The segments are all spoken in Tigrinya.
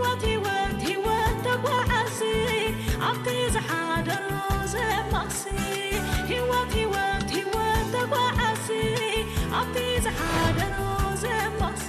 ህይወት ህይወት ህይወት ተጓዓዚ ኣብቲ ዝሓደሮ ዘማሲ። ህይወት ህይወት ህይወት ተጓዓዚ ኣብቲ ዝሓደሮ ዘማሲ።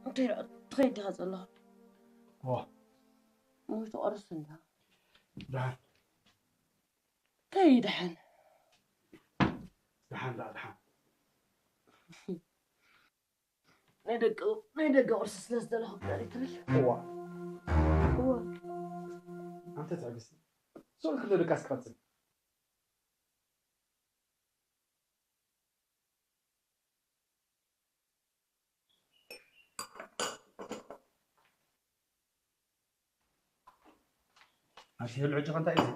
እንታይ ደኣ ትኸይድ ዲኻ ዘለኻ? ዋ። ሞይቱ ቁርስ እንዳ። ደሓን። እንታይ ደሓን? ደሓን ደኣ ደሓን። ናይ ደቂ ናይ ደቂ ቁርሲ ስለ ዝደለኹ ብጣዕሚ ትብል። እዋ። እዋ። ኣንተ ትዕግስቲ። ሱቕ ክንዲ ድቃስ ክቐጽል። ኣቲ ህልዑ ጭኸ እንታይ እዩ?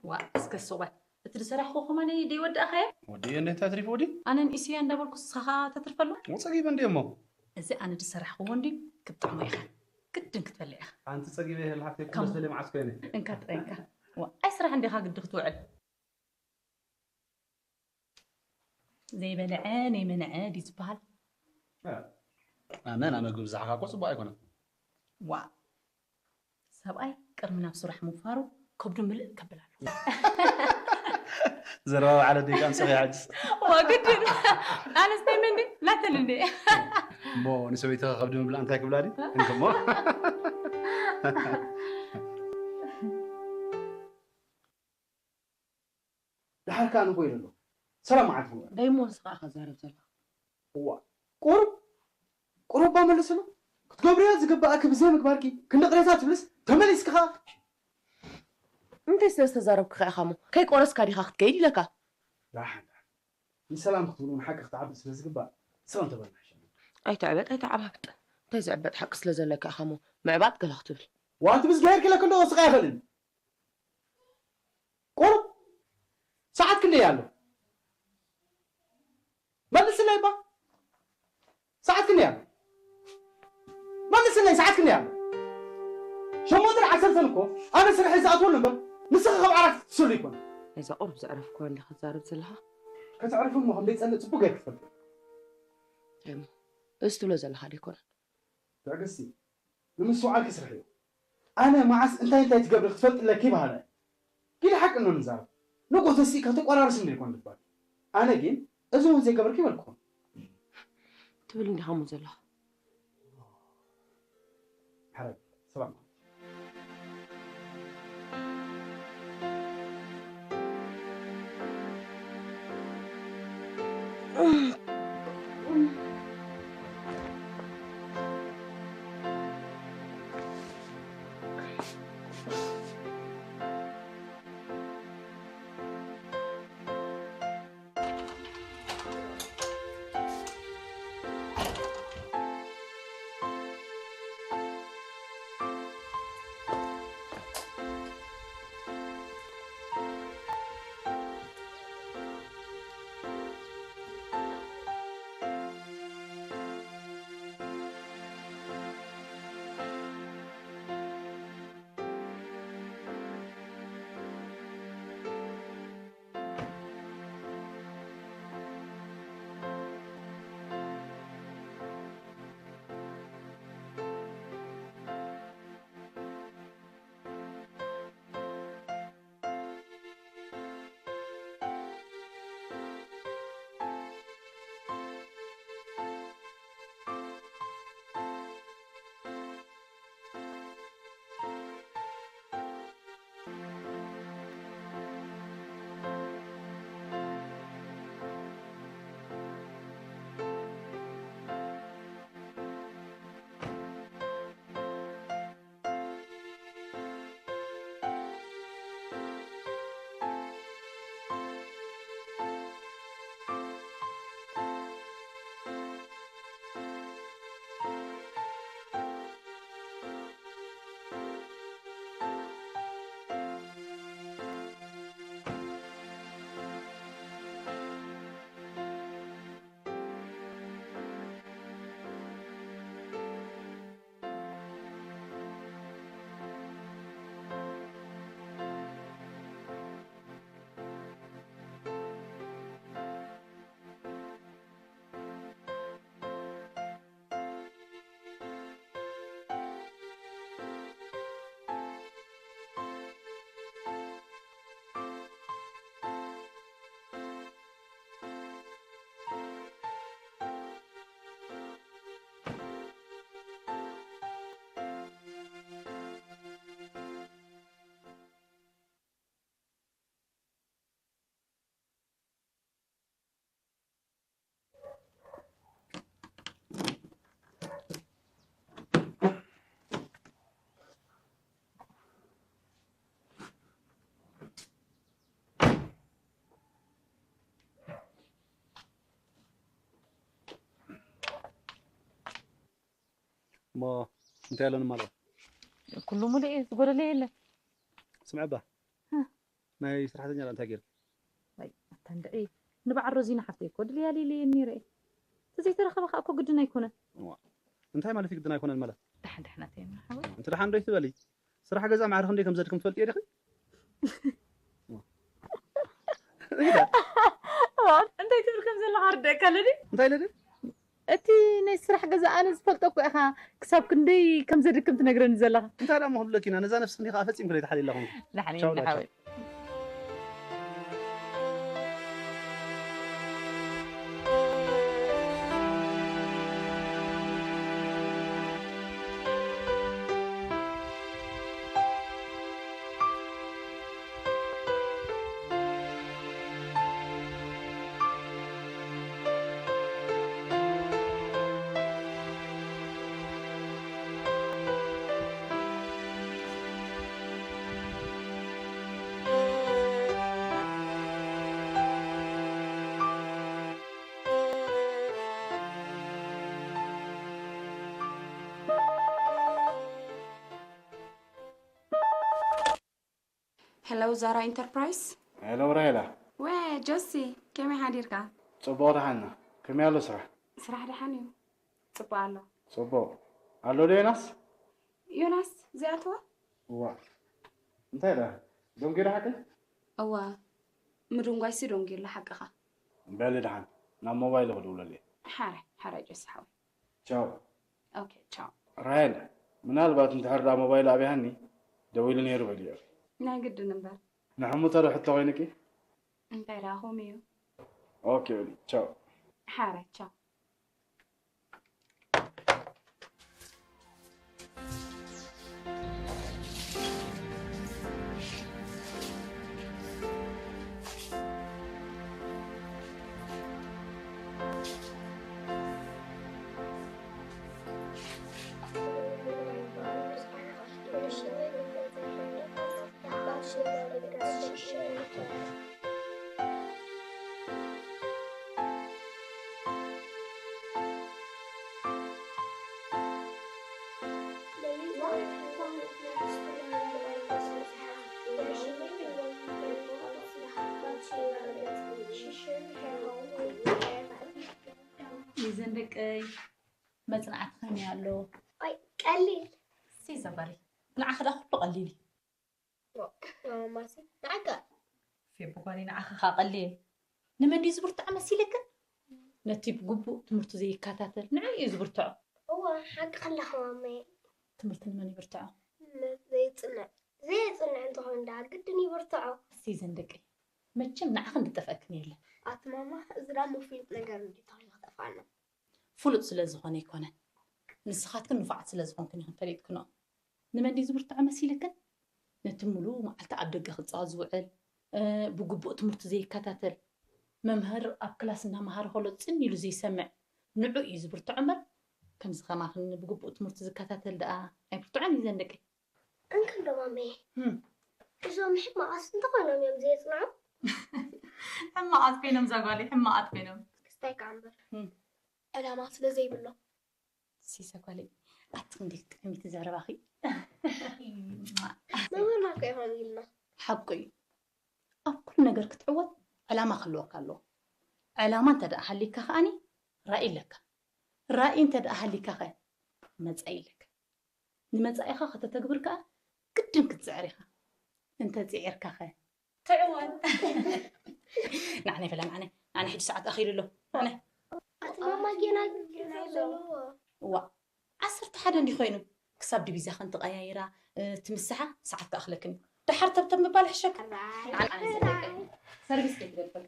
ዋ፣ እስከ ሱቕ በል። እቲ ዝሰራሕኩ ከማን ደይወዳእኻዮ? ወዲኤ እንዴ እንታይ ትሪፍ ወዲ? ኣነ ንኢስያ እንዳበልኩ ንስኻ ኸኣ ተትርፈሉ? ወጸጊበ እንዴ እሞ? እዚ ኣነ ዝሰራሕክዎ እንዲ ክትጥዕሞ ኢኻ። ግድን ክትበልዕ ኢኻ። ኣንቲ ጸጊበ ይህል ሃብተይ ኩሎ ካሞ። ስለ መዓስ ኮይነ። እንካ ጥራይ እንካ። ዋ፣ ኣይ ስራሕ እንዲኻ ግዲ ክትውዕል። ዘይበልዐ ነይመንዐ ድዩ ዝበሃል? እ፣ ኣነ ናብ መግቢ ብዝሓኻ እኮ ጽቡቕ ኣይኮነን። ዋእ! ሰብኣይ ቅድሚ ናብ ስራሕ ምውፋሩ ከብዱ ምልእ ከብል ኣለዎ። ዘረባ በዓል ኣደይ ከኣ ንስኺ ሕጅስ። ዋ፣ ግድን። ኣነስ ነይመን ድየ? ናተን እንድየ። እሞ ንሰበይትኻ ከብዲ ምብላዕ እንታይ ክብላ ድዩ? እንከሞ። ደሓር ከኣ ንጎይሉ ኣሎ። ሰላም መዓልቲ ንውዕል። ደይሞ ንስኻ ኢኻ ትዛረብ ዘለኻ። እዋ፣ ቁሩብ፣ ቁሩብ እባ መልስሉ። ክትገብርዮ ዝግባኣኪ ብዘይ ምግባርኪ ክንዲ ቅሬታ ትብልስ፣ ተመሊስኪ ኸኣ። እንታይ ስለ ዝተዛረብኩ ኸኣ ኢኻሞ? ከይቆረስካ ዲኻ ክትከይድ ኢለካ? ደሓን፣ ደሓን። ንሰላም ክትብሉ ንሓቂ ክትዓብጥ ስለ ዝግባእ፣ ሰላም ተበልና ይሻል። ኣይትዕበጥ፣ ኣይትዓባብጥ። እንታይ ዝዕበጥ ሓቂ ስለ ዘለካ ኢኻሞ ምዕባጥ ገለ ክትብል? ዋንቲ ብዝገሄር ክለክ እንዶ ወስኻ ይኽእልን። ቁሩብ ሰዓት ክንደይ ኣሎ? መልስለይ እባ። ሰዓት ክንደይ ኣሎ? መልስለይ፣ ሰዓት ክንደይ ኣሎ? ሸሞንተን ዓሰርተን እኮ ኣነ ስርሐይ ዝኣትወሉ እምበር፣ ንስኻ ካብ ዓራት ትስሉ ይኮን። ነዛ ቁሩብ ዘዕረፍኩዋ እንዲኻ ትዛረብ ዘለኻ? ከተዕርፍ እሞ ከም ዘይጸልእ ጽቡቕ ጌርካ ትፈልጥ። እንታይ እሞ? እዚ ትብሎ ዘለኻ ዶ ኣይኮነን? ትዕግስቲ፣ ንምስትውዓልኪ ስርሕዮ። ኣነ መዓስ እንታይ እንታይ ትገብሪ ክትፈልጢ ኣለኪ በሃላይ። ጊለ ሓቂ እንዶ ንዛረብ። ንጎ ተሲእካ ተቆራርስ እንዶ ይኮን ዝበሃል። ኣነ ግን እዚ እውን ዘይገበርኪ ይበልኩኹም። ትብል እንዲኻ እሞ ዘለኻ። ሕረግ፣ ሰላም። እሞ እንታይ ኣሎ ንማልኦ? ኩሉ ሙሉእ እዩ፣ ዝጎደለ የለን። ስምዐባ፣ ናይ ሰራሕተኛ እንታይ ጌርኪ? ኣታ እንድዒ፣ ንበዓል ሮዚና ሓፍተይ እኮ ድልያ ሊለየኒ ርኤ። ተዘይተረኸበ ከዓ እኮ ግድን ኣይኮነን። እንታይ ማለት እዩ ግድን ኣይኮነን ማለት? ደሓን ደሓናት እዮም ሓወይ። እንተ ደሓን ዶ ይትበሊ? ስራሕ ገዛ ማዕረ ክንደይ ከም ዘድክም ትፈልጥዮ ዲኺ? እንታይ ትብል ከም ዘለኻ ርደእካ ኣለኒ። እንታይ ኢለ ድዩ? እቲ ናይ ስራሕ ገዛ ኣነ ዝፈልጦ እኮ ኢኻ፣ ክሳብ ክንደይ ከም ዘድክም ትነግረኒ ዘለኻ። እንታይ ደኣ እሞ ክብለኪ ኢና፣ ነዛ ነፍሲ ክንዲ ከዓ ፈጺምኪ ዘይትሓልይላ ኮንኪ። ዳሕኒ ቻው፣ ዳሓወይ። ሄሎ ዛራ ኢንተርፕራይዝ። ሄሎ ራሄላ። ወ ጆሲ፣ ከመይ ሓዲርካ? ጽቡቕ ደሓና። ከመይ ኣሎ ስራሕ? ስራሕ ደሓን እዩ። ጽቡቕ ኣሎ። ጽቡቕ። ኣሎ ዶ ዮናስ? ዮናስ ዘይኣተወ? እዋ። እንታይ ደኣ? ደንጊሩ ሓቂ? እዋ። ምድንጓይሲ ደንጊሩ ሓቅኻ። በሊ ደሓን ናብ ሞባይል ክድውለሉ እየ። ሓረ ሓረ ጆሲ ሓወይ። ቻው። ኦኬ ቻው። ራሄል፣ ምናልባት እንድሕር ደኣ ሞባይሉ ኣብያኒ ደዊሉ ነይሩ በልዮ። ናይ ግድን እምበር። ንሕሙተ ዶ ሕቶ ኮይኑኪ? እንታይ ደኣ ከምኡ እዩ። ኦኬ በሊ ቻው። ሓረ ቻው። ይዘን ደቀይ መጽናዕቲ ከመይ ኣሎ? ቀሊል ሲ ዘበሪ ንዓኺ ደኣ ኩሉ ቀሊል እዩ። ማማሲ ንዓካ ፌቡ ጓለይ ንዓኺ ከኣ ቀሊል። ንመን ድዩ ዝብርትዖ መሲልክን? ነቲ ብግቡእ ትምህርቱ ዘይከታተል ንዑ እዩ ዝብርትዖ። እዋ ሓቂ ከለኻ ማመይ። ትምህርቲ ንመን ይብርትዖ? ዘይጽንዕ ዘይጽንዕ እንተኾይኑ ደኣ ግድን ይብርትዖ። እስቲ ዘን ደቀይ መቸም ንዓኽን ዝጠፍአክን የለን። ኣቲ ማማ እዚ ደኣ ምፍሉጥ ነገር እንዲ ተኺሉ ክጠፍኣና። ፍሉጥ ስለ ዝኾነ ኣይኮነን። ንስኻትክን ንፉዓት ስለ ዝኾንክን ኢኽን ፈሊጥክንኦ። ንመን ድዩ ዝብርትዖ መሲልክን? ነቲ ምሉእ መዓልቲ ኣብ ደገ ክጻወት ዝውዕል፣ ብግቡእ ትምህርቱ ዘይከታተል፣ መምህር ኣብ ክላስ እናመሃረ ከሎ ጽን ኢሉ ዘይሰምዕ ንዑ እዩ ዝብርትዖ እምበር፣ ከምዚ ከማኽን ብግቡእ ትምህርቱ ዝከታተል ደኣ ኣይብርትዖን እዩ ዘን ደቀይ። እንክንዶ ማመየ እዞም ሕማቓት እንተኾይኖም እዮም ዘየጽንዑ። ሕማቓት ኮይኖም እዛ ጓለይ ሕማቓት ኮይኖም። ክስታይ ከዓ እምበር ዕላማ ስለ ዘይብሎም። ሲሰ ጓለይ ኣቲ ክንደይ ክትጥዕሚ እቲ ዘረባኺ። መምህርና እኮ እዮም ኢልና። ሓቁ እዩ። ኣብ ኩሉ ነገር ክትዕወት ዕላማ ክህልወካ ኣለዎ። ዕላማ እንተ ደኣ ሃልይካ ከኣኒ ራእይ ኣለካ። ራእይ እንተ ደኣ ሃልይካ ኸ መጻኢ ኣለካ። ንመጻኢኻ ከተተግብር ከኣ ግድን ክትጽዕር ኢኻ። እንተ ጽዒርካ ኸ ትዕወት። ንዓነይ ፈላ ንዓነይ ንዓነይ ሕጂ ሰዓት ኣኺሉ ኣሎ። ንዓነይ ኣቲ ማማ ጌና ግዜ ዘለዎ። እዋ ዓሰርተ ሓደ እንዲ ኮይኑ ክሳብ ዲቪዛኽን ተቐያይራ ትምስሓ ሰዓት ክኣኽለክን እዩ። ደሓር ተብተብ ምባል ሕሸክ። ንዓነይ ሰርቪስ ከይትገብር።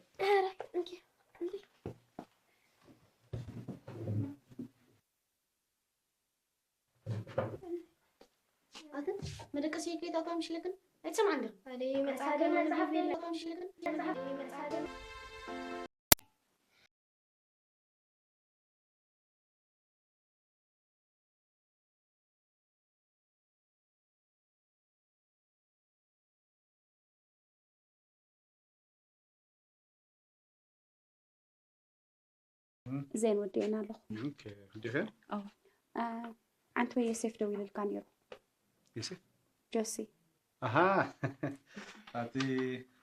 ኣትን መደቀሲ ከይታቶም ሽለክን ኣይትሰምዓን ዲኹም? መጽሓፍ መጽሓፍ ከይታቶም ሽለክን ዜን ወዲኤና ኣለኹ። ወዲኸ? አ፣ ዓንተወይ ዮሴፍ ደዊሉልካ ነይሩ። ዮሴፍ? ጆሲ። ኣሃ ኣቲ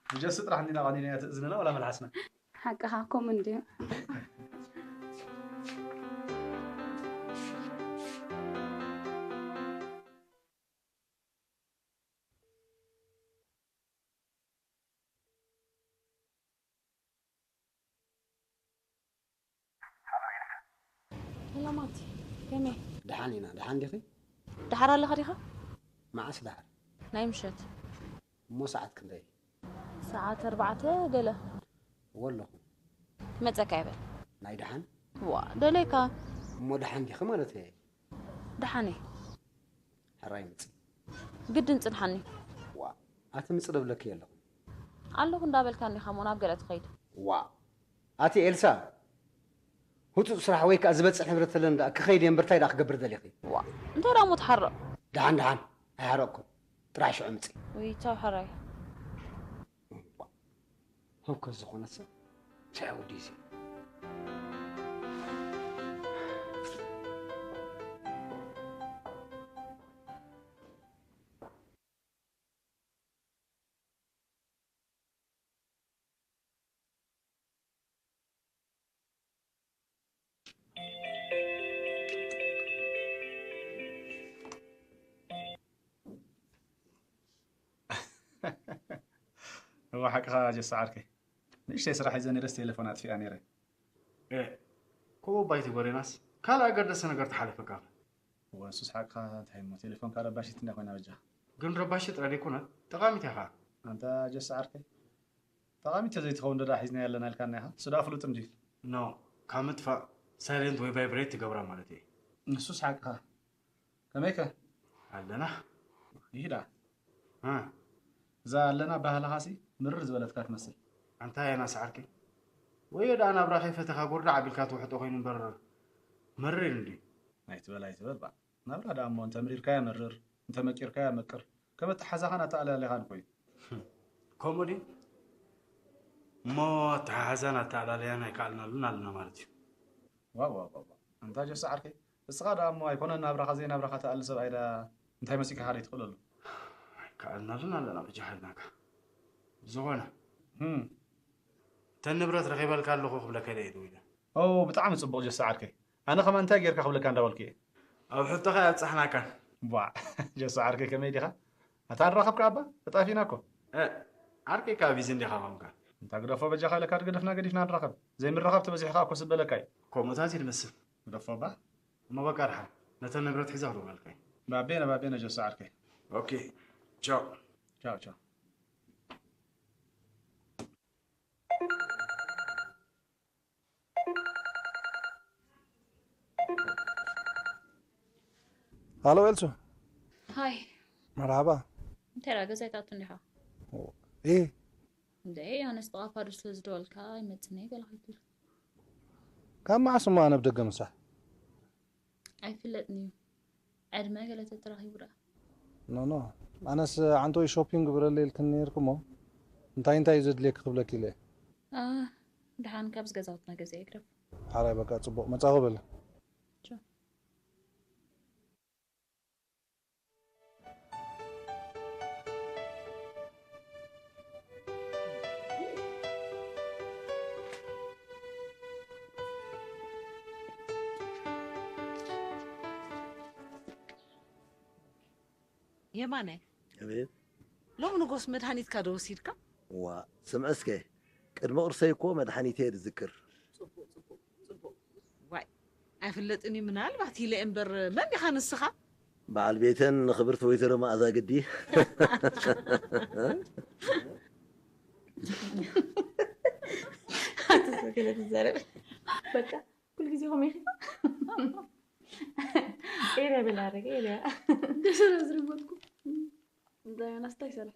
ንጀሲ ጥራሕ እንዲና ቀኒና እያ ትእዝንና ወላ መልሓስና? ሓቅኻ ከምኡ እንድዩ። ሰላማት ከመይ? ደሓን ኢና። ደሓን ዲኺ? ደሓር ኣለኻ ዲኻ? መዓስ ደሓር? ናይ ምሸት እሞ ሰዓት ክንደይ? ሰዓት ኣርባዕተ ገለ እወ ኣለኹ። ክመፀካ ይበል። ናይ ደሓን? ዋ ደለይካ እሞ ደሓን ዲኺ ማለት እየ። ደሓን እየ። ሕራይ ምፂ። ግድን ፅንሓኒ። ዋ ኣቲ ምፂ ደብለኪ ኣለኹ። ኣለኹ እንዳበልካኒ ኸሞ ናብ ገለ ትኸይድ። ዋ ኣቲ ኤልሳ፣ ህፁፅ ስራሕ ወይ ከዓ ዝበፅሕ ንብረት ተለን ደኣ ክኸይድ እየ እምበር እንታይ ደኣ ክገብር ደሊኺ? ዋ እንታይ ደኣ እሞ ትሓርቕ? ደሓን ደሓን ኣይሓረቕኩን፣ ጥራሕ ሽዑ ምፂ። ውይ ቻው ሕራይ። ህውከት ዝኾነ ሰብ እንታይ ወዲ እዚ? እወ ሓቅኻ ጀስ ዓርከይ፣ ንእሽተይ ስራሕ ሒዘ ነይረስ ቴሌፎን ኣጥፊኣ ነይረ። ከምኡ ባይቲ ጎሬናስ ካልእ ኣገደሰ ነገር ተሓለፈካ። እወ ንሱስ ሓቅኻ እንታይ እሞ ቴሌፎንካ ረባሺት እንዳ ኮይና በጃኻ። ግን ረባሺት ጥራይ ዘይኮነት ጠቓሚት እያ ኸዓ። ኣንታ ጀስ ዓርከይ፣ ጠቓሚት ተዘይትኸውን ዶ ደኣ ሒዝናያ ኣለና ኢልካና ኢኻ? እሱ ደኣ ፍሉጥ እንድዩ። ኖ፣ ካብ ምጥፋእ ሳይለንት ወይ ቫይብሬት ትገብራ ማለት እየ። ንሱስ ሓቅኻ። ከመይከ? ኣለና። ይሂዳ። እዛ ኣለና ባህልኻሲ ምርር ዝበለትካ ትመስል። ኣንታ የናስ ዓርከይ፣ ወዮ ደኣ ናብራ ከይፈተኻ ጎርዳዕ ኣቢልካ ትውሕጦ ኮይኑ እምበር መርር ኢሉ እንድዩ። ኣይትበል ኣይትበል ባእ፣ ናብራ ደኣ እሞ እንተ ምሪርካያ መርር፣ እንተ መቂርካያ መቅር፣ ከም ኣተሓዛኻን ኣተኣላልያኻን እኮ እዩ። ከምኡ ድዩ? እሞ ኣተሓሕዛን ኣተኣላልያን ኣይከኣልናሉን ኣለና ማለት እዩ። ዋው ዋው ዋው፣ ኣንታ ጀሶ ዓርከይ፣ እስኻ ደኣ እሞ ኣይኮነን ናብራኻ ዘይናብራኻ ትኣሊ ሰብኣይ ደኣ እንታይ መሲልካ ኢኻ ደይትኽእለሉ? ኣይከኣልናሉን ኣለና በጃኻ ኢልናካ። ብዝኾነ፣ እተን ንብረት ረኺበልካ ኣለኹ ክብለካ ኢለ እየ ደዊለ። ኦ፣ ብጣዕሚ ጽቡቕ ጀሶ ዓርከይ። ኣነ ከማን እንታይ ጌርካ ክብለካ እንዳበልኩ እየ። ኣብ ሕቶኻ ኣይኣብጻሕናካን። ቧዕ፣ ጀሶ ዓርከይ ከመይ ዲኻ? ኣታ ንራኸብካ እባ፣ ተጣፊእና እኮ። እ፣ ዓርከይ ከኣ ቢዚ እንዲኻ ኾንካ። እንታ ግደፎ በጃኻ ኢለካ፣ ገደፍና ገዲፍና ንራኸብ። ዘይምርኻብ ተበዚሕኻ እኮ ስበለካ እዩ። ከምኡታት እዩ ዝመስል። ግደፎ እባ። እሞ በቃ ደሓን፣ ነተን ንብረት ሒዘ ክደውለልካ እየ። ባቤነ ባቤነ ጀሶ ዓርከይ። ኦኬ፣ ቻው። ቻው ቻው። ሃሎ ኤልሱ። ሃይ። መርሃባ። እንታይ ደኣ ገዛ ኣይትኣቱን ዲኻ? እ። እንደ ዮሃንስ ጥቓ ፋዱ ስለ ዝደወልካ ኣይመጽእን እየ ገለ ከይትብል። ካብ መዓስ እሞ ኣነ ብደገ ምሳሕ? ኣይፍለጥን እዩ። ዕድመ ገለ ተተራኺቡ ደኣ። ኖ ኖ፣ ኣነስ ዓንቶይ ሾፒንግ ግበረለይ ኢልክኒ ነይርኪ እሞ እንታይ እንታይ እዩ ዘድልየኪ ክብለኪ ኢለ እየ። ኣህ፣ ደሓን ካብዚ ገዛውትና ገዚአ ይግረፍ። ሓራይ በቃ ጽቡቕ መጻኹ በሊ። ቻው። የማነ፣ ኣቤት። ሎሚ ንጎስ መድሃኒትካ ዶ ወሲድካ? ዋ፣ ስምዒ እስከ፣ ቅድሚ ቁርሰይ እኮ መድሓኒተይ እየ ዝዝክር። ጽቡቕ፣ ጽቡቕ፣ ጽቡቕ። ዋይ፣ ኣይፍለጥን እዩ፣ ምናልባት ኢለ እምበር፣ መን ዲኻ ንስኻ? በዓል ቤተን ንኽብርቲ ወይዘሮ መኣዛ ግዲ። ኣቲ ሰገለ ትዛረብ። በቃ፣ ኩሉ ግዜ ከመይ ኢኺ? ኤርያ በል ኣረገ፣ ኤርያ። ደሰና ዝርጎትኩ። ዳያና ስታይ ሰላም።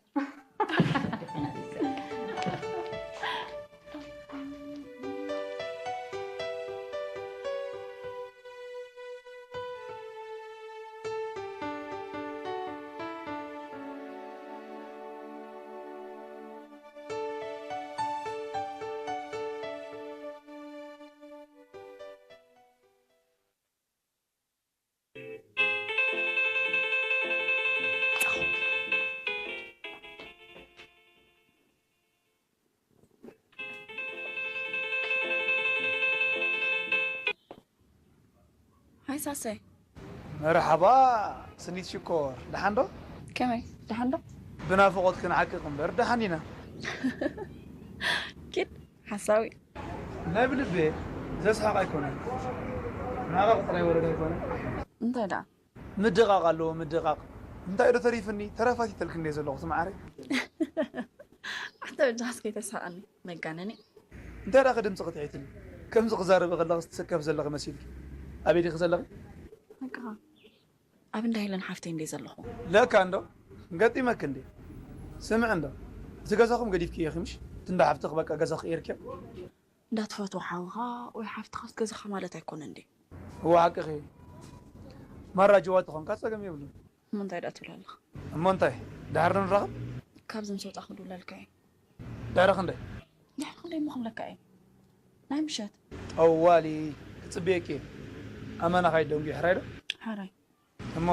ሳሰይ። መርሓባ ስኒት ሽኮር፣ ደሓን ዶ? ከመይ? ደሓን ዶ? ብናፍቖት ክንዓቅቕ እምበር ደሓን ኢና። ኪድ ሓሳዊ። ናይ ብልቤ ዘስሓቕ ኣይኮነን። ናዕቕ ጥራይ ወረድ ኣይኮነን። እንታይ ደኣ? ምድቓቕ ኣለዎ ምድቓቕ። እንታይ ዶ ተሪፍኒ? ተረፋቲተልክ እንደ ዘለኹ ትማዓረይ። ኣንተ በጃኻስ ከይተስሕቐኒ። መጋነኒ። እንታይ ደኣ ድምፂ ክትዒትኒ? ከምዚ ክዛረበ ከለኽስ ትስከፍ ዘለኺ መሲልኪ። ኣበይ ዲኺ ዘለኺ? በቃ ኣብ እንዳ ሄለን ሓፍተይ እንደ ዘለኹ። ለካ እንዶ ገጢመክ እንዴ? ስምዕ እንዶ እቲ ገዛኹም ገዲፍክዮ ኢኺ ምሽ? እቲ እንዳ ሓፍትኽ በቃ ገዛ ክቕይርክዮ? እንዳትፈትዎ ሓውኻ ወይ ሓፍትኻስ ገዛኻ ማለት ኣይኮነ እንዴ? እወ ሓቅኺ። ማራ ጅዋ ተኾንካ ጸገም የብሉን። እሞ እንታይ ደኣ ትብል ኣለኻ? እሞ እንታይ ድሓር ዶ ንራኸብ? ካብዚ ምስ ወጻ ክድውለልካ እየ። ድሕሪ ክንደይ? ድሕሪ ክንደይ እሞ ክብለካ እየ? ናይ ምሸት። ጠዋሊ ክጽበየኪ እየ። ኣመና ካይት ደንጉ ሕራይ ዶ? ሓራይ። እሞ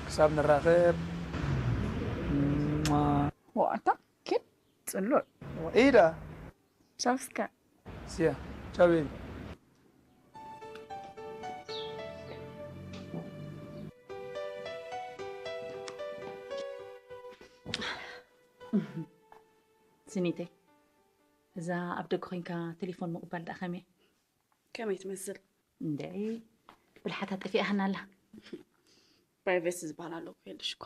ክሳብ ንራኸብ። ዋኣታ ኪድ ጽሉል። ኢዳ ቻውስካ። ስያ ቻው ቤቢ። ስኒተይ፣ እዛ ኣብ ደገ ኮይንካ ቴሌፎን ምቕባል ደኣ ከመይ? ከመይ ትመስል? እንደ ብልሓታ ጠፊኣህና ኣላ። ፕራይቬሲ ዝበሃል ኣሎ እኮ የለሽ እኮ።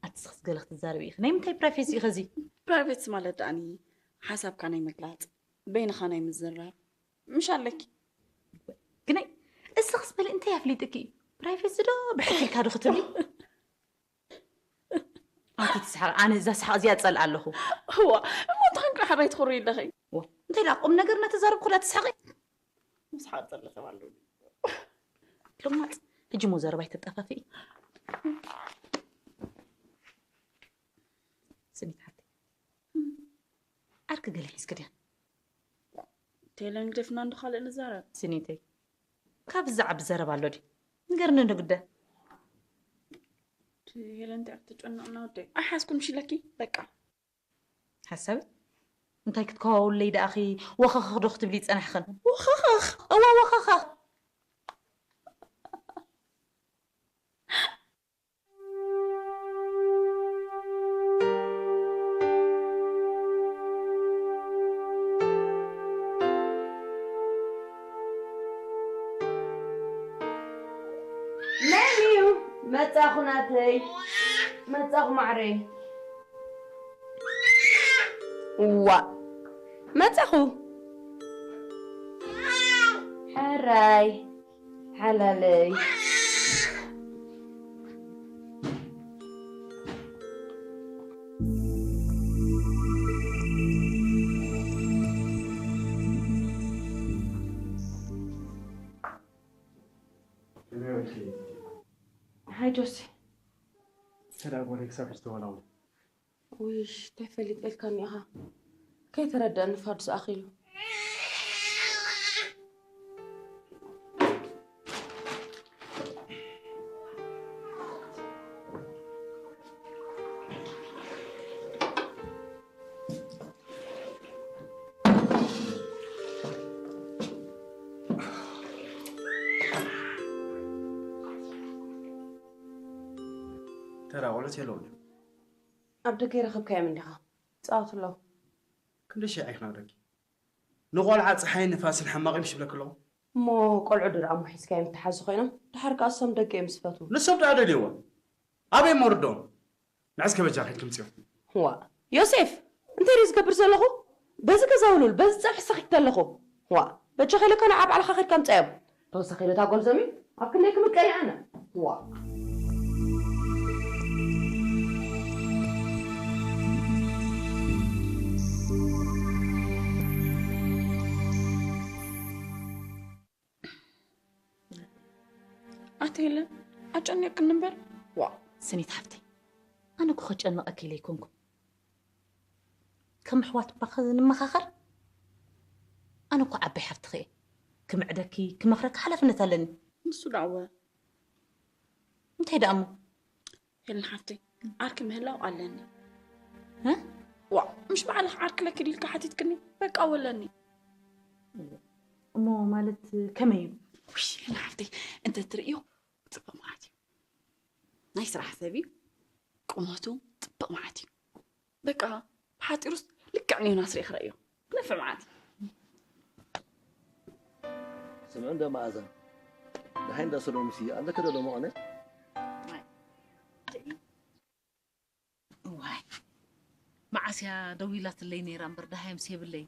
ኣቲ ስኽስ ገለ ክትዛረብ ኢኺ። ናይ ምንታይ ፕራይቬሲ ኢኺ እዚ? ፕራይቬሲ ማለት ደኣኒ ሓሳብካ ናይ ምግላጽ፣ በይንኻ ናይ ምዝራብ ምሽ ኣለኪ። ግናይ እስኽስ በሊ እንታይ ኣፍሊጥኪ? ፕራይቬሲ ዶ ብሕልፊልካ ዶ ክትብሊ? ኣቲ ትስሓቕ፣ ኣነ እዛ ስሓቕ እዚኣ ጸልኣ ኣለኹ። እዋ እሞ እንታይ ኮንካ ሓራይ ትኹሪ ኣለኺ? እንታይ ደኣ ቁም ነገር እናተዛረብኩ ዳ ትስሓቒ? ምስሓቕ ጸልእ ሰብ ኣለኒ። ሎማት ሕጂ ሞ ዘረባ ኣይተጣፋፍኢ። ስኒት ሓፍተይ፣ ዓርኪ ገለ ሒዝኪ ድያ? ቴለን ግደፍና እንዶ ካልእ ንዛረብ። ስኒተይ፣ ካብ ዝዓቢ ዘረባ ኣሎ ድዩ? ንገርኒ እንዶ ግደ። ሄለን እንታይ ክትጨነቕና ወደይ? ኣይሓዝኩን ሽለኪ በቃ። ሓሳቢ እንታይ ክትከዋውለይ ደኣኺ ወኸኸኽ ዶ ክትብሊ ይጸናሕኽን? ወኸኸኽ እዋ ወኸኸኽ። መን እዩ? መጻኹ ናተይ። መጻኹ ማዕረይ። ዋ መጻኹ። ሕራይ ሓላለይ። ሃይ ጆሲ። ሰላም ወደ ክሳብ ዝተወላው ውይሽ ተፈሊጠልካኒ ኢኻ። ከይተረደአኒ ፋዱስ ኣኺሉ። ተራ ቆልዑት የለውን እዮም። ኣብ ደገ ይረኸብካዮም እንዲኻ ፃወት ኣለዉ። ክንደይ ሻዕ ኢኽና ደቂ ንቆልዓ ፀሓይን ንፋስን ሓማቕ እዮም ሽብለክ ኣለኹ። እሞ ቆልዑ ድርኣሞ ሒዝካዮም ተሓዙ ኮይኖም ድሓር ከኣ እሶም ደገ እዮም ዝፈትዉ። ንሶም ደኣ ደልይዎ ኣበይ መርዶም ንዕስ ከበጃ ከይድ ክምፅኦም ዋ ዮሴፍ እንታይ ድዩ ዝገብር ዘለኹ? በዚ ገዛ ውሉል በዚ ፀብሒ ሰኺት ኣለኹ። ዋ በጃ ከይለካ ንዓ ባዕልኻ ከድካ ምፃዮም። ተወሳኺ ነታ ጓል ዘሚ ኣብ ክንደይ ክምቀል ኣነ ዋ ኣቲ የለን ኣጨኒቕክኒ እምበር ዋ ስኒት ሓፍተይ ኣነ እኮ ከጨንቐኪ ኢለ ኣይኮንኩ ከም ኣሕዋት እባ ክንመኻኸር ኣነ እኮ ዓባይ ሓፍትኺ እየ ክምዕደኪ ክመኽረኪ ሓላፍነት ኣለኒ ንሱ ደኣወ እንታይ ደኣ እሞ ሄለን ሓፍተይ ዓርኪ ምህላው ኣለኒ እ? ዋ ምሽ ባዕልኺ ዓርኪ ለኪ ዲልካ ሓቲትክኒ በቃ ወለኒ እሞ ማለት ከመይ እዩ ፒ፣ ንሓፍተይ እንተ ትርእዮ ጽቡቕ ማለት እዩ። ናይ ስራሕ ሰብ እዩ። ቁመቱ ጽቡቕ ማለት እዩ። በቃ ብሓጺሩስ ልክዕ ንዮናስ ርኢኽ ረእዮ። ክነፍዕ ማለት እዩ። ስምዑ እንደ መኣዛ ደሓይ እንዳ ሰሎምሲ ኣለከ ዶ ደሞ ኾነ እዋይ መዓስያ ደዊላትለይ ነይራ እምበር ደሃይምስ የብለይ።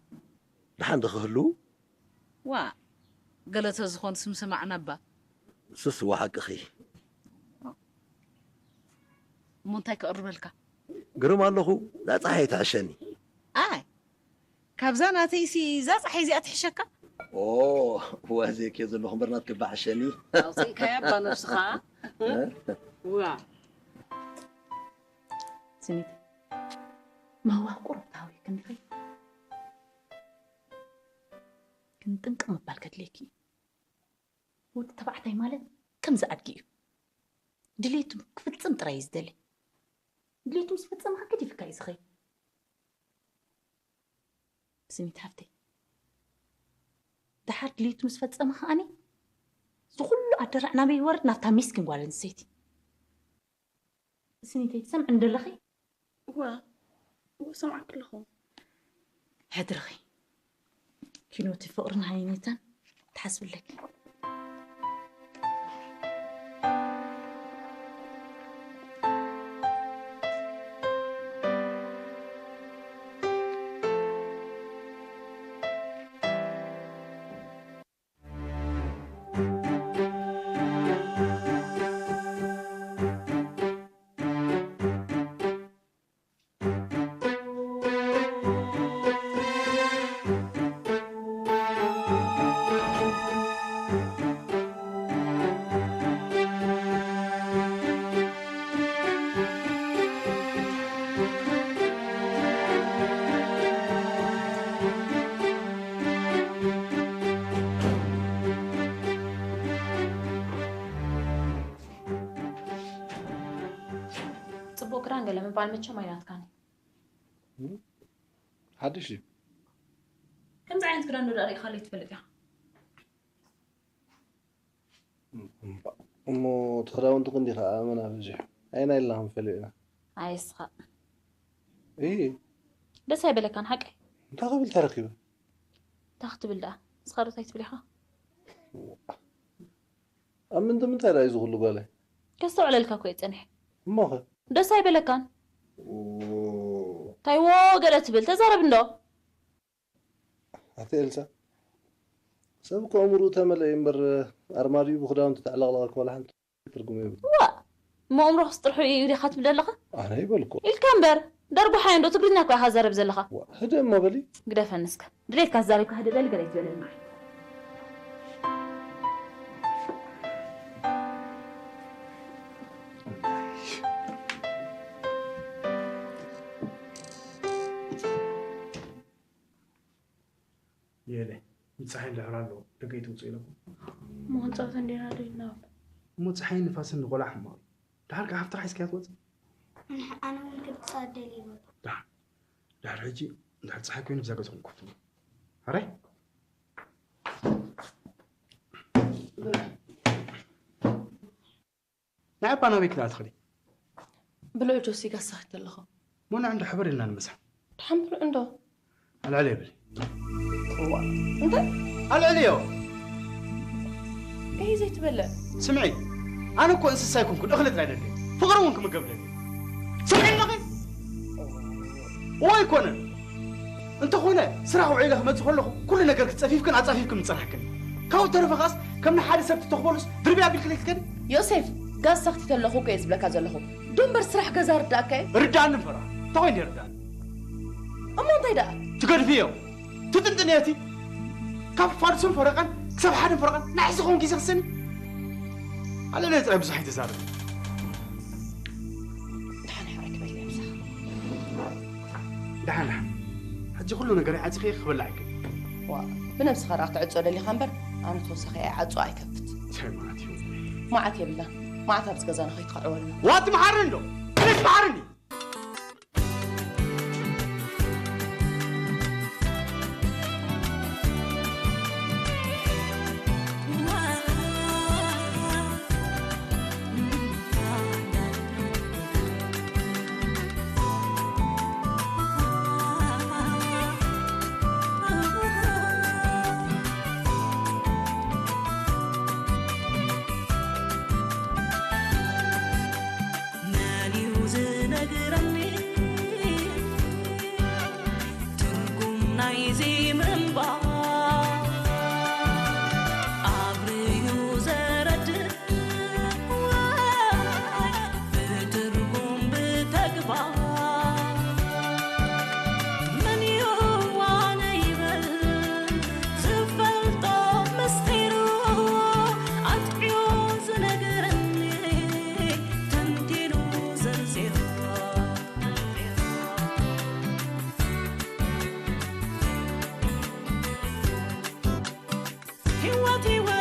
ደሓን ዶ ክህሉ ዋ ገለ ተዝኾንስ ምሰማዕና እባ። እሱስ እዋ ሓቅኺ። እሞ እንታይ ከቕርበልካ? ግርም ኣለኹ እዛ ፀሓይ ትሕሸኒ። ኣይ ካብዛ ናተይሲ እዛ ፀሓይ እዚኣ ትሕሸካ? ኦ እዋ ዘይከ ዘለኹ እምበር ናትከ እባ ሕሸኒ። ኣውፅእካያ እባ ነብስኻ። ዋ ስኒት ማዋ ቁሩብ ታዊ ክንድሪ ግን ጥንቅቕ ምባል ከድልየኪ እዩ። ወዲ ተባዕታይ ማለት ከምዚ ኣድጊ እዩ። ድሌቱ ክፍፅም ጥራይ እዩ ዝደሊ። ድሌቱ ምስ ፈፀመ ከዓ ገዲፍካ እዩ ዝኸይድ። ስኒት ሃፍተይ፣ ደሓር ድሌቱ ምስ ፈፀመ ከዓኒ እዚ ኩሉ ኣደራዕ ናበይ ይወርድ? ናብታ ሚስኪን ጓል ኣንስተይቲ። ስኒተይ ትሰምዕኒ ደለኺ? እወ እወ ሰምዓኪ ኣለኹ። ሕድርኺ ኪኖቲ ፍቕርን ሃይኔታን ትሓስብለኪ። ጽቡቕ ክዳን ገለ ምባል መቸም ኣይናትካን እዩ። ሓድሽ እዩ። ከምዚ ዓይነት ክዳን ዶ ዳኣ ርኢኻለይ ትፈልጥ ኢኻ? እሞ እቲ ክዳውንቲ ክንዲ ከዓ ኣመና በዚሑ። ኣየናይ ኢልና ክንፈልዮ ኢና? ኣይ እስኻ እይ ደስ ኣይበለካን ሓቀይ? እንታይ ክብል ተረኪበ? እንታይ ክትብል ደኣ? ንስኻ ዶ እንታይ ትብል ኢኻ? ኣብ ምንዲ ምንታይ ደኣ እዩ ዝኹሉ ጓለይ? ከስተውዕለልካ እኮ እየ ጸኒሐ። እሞኸ? ደስ ኣይበለካን? እንታይ ዎ ገለ ትብል? ተዛረብ እንዶ። ኣቲ ኤልሳ ሰብ እኮ ኣእምርኡ ተመልአ እዩ እምበር ኣርማድዩ ብክዳውንቲ ተዕለቕለቐ ክበላ ሓንቲ ትርጉም የብሉ። ዋ እሞ ኣእምሮኽስ ጥርሑ እዩ ዲኻ ትብል ዘለኻ? ኣነ ይበልኩ ኢልካ እምበር ደርጉሓዮ እንዶ ትግርኛ እኮ ኢኻ ትዛረብ ዘለኻ። ዋ ህደ እሞ በሊ። ግደፈኒ እስከ ድሌትካ ተዛሪብካ ህደ በሊ ገለ ኣይትበለኒ። የለ ይፀሓይ እንድሕር ኣሎ ደገ ይትውፅእ ኢለኩም እሞ ክንፃወት እንዲና ዶ ኢልና በል እሞ ፀሓይን ንፋስን ንቆልዓ ሕማቕ እዩ ድሓር ከዓ ሃፍትኻ ሒዝካያ ትወፅእ ኣነ እውን ክፃወት ደልየ በሉ ድሓር ድሕር ሕጂ እንድሕር ፀሓይ ኮይኑ ብዛ ገዛኹም ኮፍ ትብሉ ሕራይ ንዕባ ናበይ ክልኣ ትኽእሊ ብልዑ ጆሲ ጋሳ ክተለኹ ሞና ዕንዶ ሕብር ኢልና ንምሳ ድሓን ብልዑ እንዶ ኣልዕል የብል እዋ እንታይ ኣልዕልዮ ከይ ዘይትበልዕ ስምዒ ኣነ እኮ እንስሳ ኣይኮንኩን እኽሊ ጥራይ ደልየ ፍቕሪ እውን ክምገብ ደልየ ስምዒ ኣለኺ እዎ ኣይኮነን እንተኾነ ስራሕ ውዒለ ክመፅእ ከለኹ ኩሉ ነገር ክፀፊፍክን ኣፃፊፍክን ምፅናሕክን ካብኡ ተረፈ ከኣስ ከም ንሓደ ሰብ ትተኽበሉስ ድርብያ ኣቢልክለይ ትከዲ ዮሴፍ ጋዝ ሰኽቲ ተለኹ እኮ እየ ዝብለካ ዘለኹ ዶ እምበር ስራሕ ገዛ ርዳእካ እዩ ርዳእኒ ፈራ እንታይ ኮይኑ ርዳእኒ እሞ እንታይ ደኣ ትገድፍዮ ትጥንጥንዮ እቲ ካብ ፋልሱን ፈረቃን ክሳብ ሓደን ፈረቃን ናሕዚ ኸውን ግዜ ክስኒ ኣለለ ጥራይ ብዙሕ ኣይተዛረብ ደሓን ሕራይ ክበል እየ ምሳኻ ደሓን ደሓን ሕጂ ኩሉ ነገር ዓፂኸ ክበላዕ ይክእል ዋ ብነብስኻ ደኣ ክትዕጾ ደሊኻ እምበር ኣነ ተወሳኺ ኣይዓጹ ኣይከፍት እንታይ ማለት እዩ መዓት የብልና መዓት ኣብዚ ገዛና ከይትኸዕወልና ዋት መሓሪ እንዶ ፕሊስ መሓርኒ ትርጉም ናይዚ ምንባር ኣብርዩ ዘረድእ ወይ ብትርጉም ብተግባር መን ይዋነ ይበል ዝፈልጦ ምስጢሩ ኣጥዕዮ ዝነግረኒ ተንቲኑ ዘርዚሩ። ህይወት ህይወት